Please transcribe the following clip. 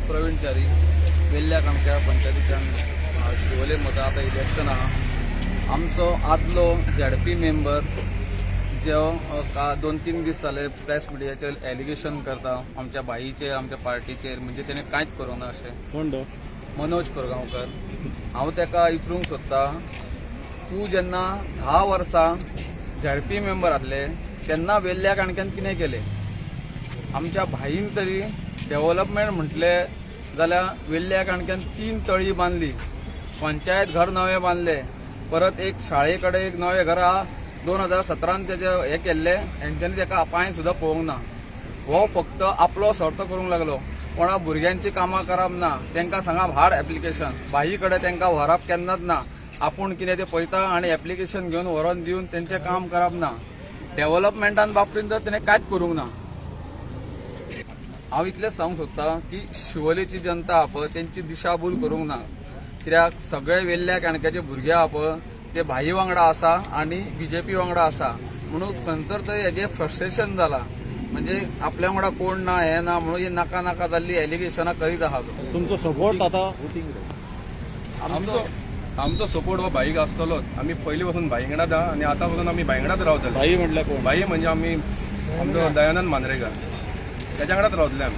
प्रवीण च्यारी, वेल्ल्या काणक्या पंचायतीच्यान. शिवोले मतां आतां इलेक्शन आहा. आमचो आदलो झेडपी मेंबर जो 2-3 दीस जाले प्रेस मिडियाचेर एलिगेशन करता आमच्या बाईचेर, आमच्या पार्टीचेर, म्हणजे तेणे कांयच करूंक ना अशें. कोण तो? मनोज कोरगांवकर. हांव ताका विचारूंक सोदता, तूं जेन्ना 10 वर्सां झेडपी मेंबर आसले तेन्ना वेल्ल्या काणक्यान कितें केलें? आमच्या भाईन तरी डेव्हलपमेंट म्हटलें जाल्यार वेल्ल्या काणक्यान 3 तळी बांदली, पंचायत घर नवें बांदलें, परत एक शाळे कडेन एक नवें घर आहा. 2017 तेजें हें केल्लें. हेंच्यांनी ताका पांय सुद्दां पळोवंक ना. हो फक्त आपलो सर्त करूंक लागलो. कोणा भुरग्यांची कामां करप ना. तांकां सांगप हाड एप्लिकेशन. भाई कडेन तांकां व्हरप केन्नाच ना. आपूण कितें तें पळयता आनी एप्लिकेशन घेवन व्हरोन दिवन तेंचें काम करप ना. डेव्हलपमेंटान बाबतींत तर तेणें कांयच करूंक ना. हांव इतलेंच सांगूंक सोदता की शिवोलेची जनता आहा पळय, तेंची दिशाभूल करूंक ना, कित्याक सगळे वेल्ल्या काणक्याचे भुरगे आहा पळय, ते भाई वांगडा आसा आनी बीजेपी वांगडा आसा. म्हणून खंयसर तरी हेजें फ्रस्ट्रेशन जाला, म्हणजे आपल्या वांगडा कोण ना, हें ना, म्हणून ही नाका नाका जाल्ली एलिगेशनां करीत आहा तो. तुमचो सपोर्ट आता? आमचो आमचो सपोर्ट हो भाईक आसतलोच. आमी पयलीं पासून भाई वांगडाच आहा आनी आतां पासून आमी भाई वांगडाच रावतले. भाई म्हटल्यार कोण? भाई म्हणजे आमी आमचो दयानंद मांद्रेकर, तेच्या वांगडाच रावतले आमी.